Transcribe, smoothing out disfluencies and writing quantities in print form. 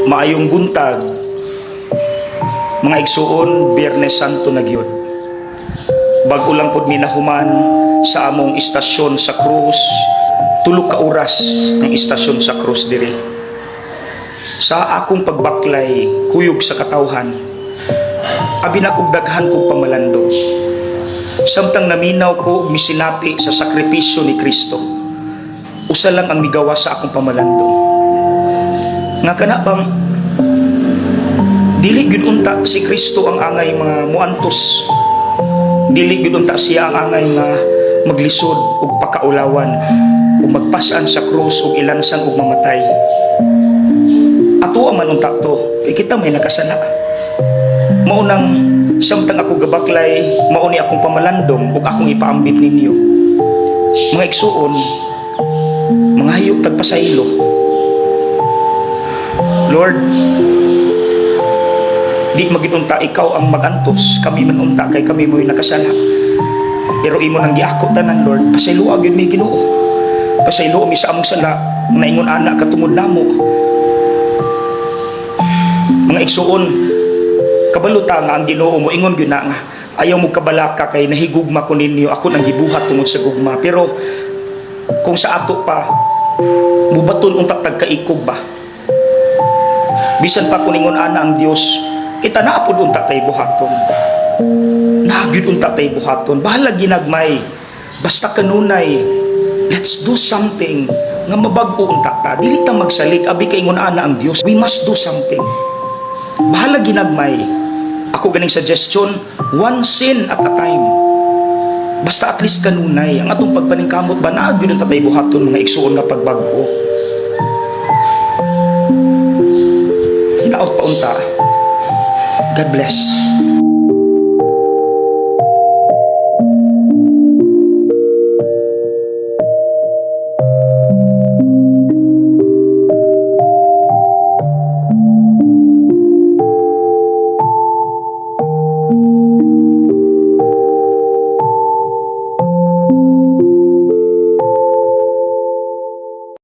Maayong buntag, mga igsuon. Biyernes Santo na gyud. Bag-o lang pud mi nahuman sa among istasyon sa krus. 3 ka oras ang istasyon sa krus diri. Sa akong pagbaklay kuyog sa katawhan, abi na kog daghan kog pamalandong. Samtang naminaw ko ug misinati sa sakripisyo ni Kristo, usa lang ang migawa sa akong pamalandong. Nga kana bang dili gyud unta si Kristo ang angay mga muantos. Dili gyud unta siya ang angay nga maglisod ug pakaulawan ug magpasan sa krus ug ilansang ug mamatay. Ato man unta to kay kita may nakasala. Mao nang samtang ako gabaklay, mao ni akong pamalandong ug akong ipaambit ninyo. Mga igsuon, manghayo tag pasaylo. Lord, di man gyud unta ikaw ang magantos, kami man unta kay kami mo'y nakasala. Pero imo nang giako tanan, Lord, pasayloa gyud mi, Ginoo. Pasaylo mi sa among sala, naingon ana ka tungod namo. Mga igsuon, kabalo ta nga ang Ginoo mo ingon gyud na nga ayaw mo kabalaka kay nahigugma ko ninyo, ako nang gibuhat tungod sa gugma. Pero kung sa ato pa mubaton unta tag kaikog ba? Bisan pa kung ingon ana ang Dios, kita naa pud unta tay buhaton. Naa gyud unta tay buhaton. Bahala ginagmay. Basta kanunay, let's do something nga mabag-o unta ta. Dili ta magsalig abi kay ingon ana ang Dios. We must do something. Bahala ginagmay. Ako ganing suggestion, one sin at a time. Basta at least kanunay ang atong pagpaningkamot ba, naa gyud unta tay buhaton, mga igsuon, nga pagbag-o. Hinaot pa unta. God bless.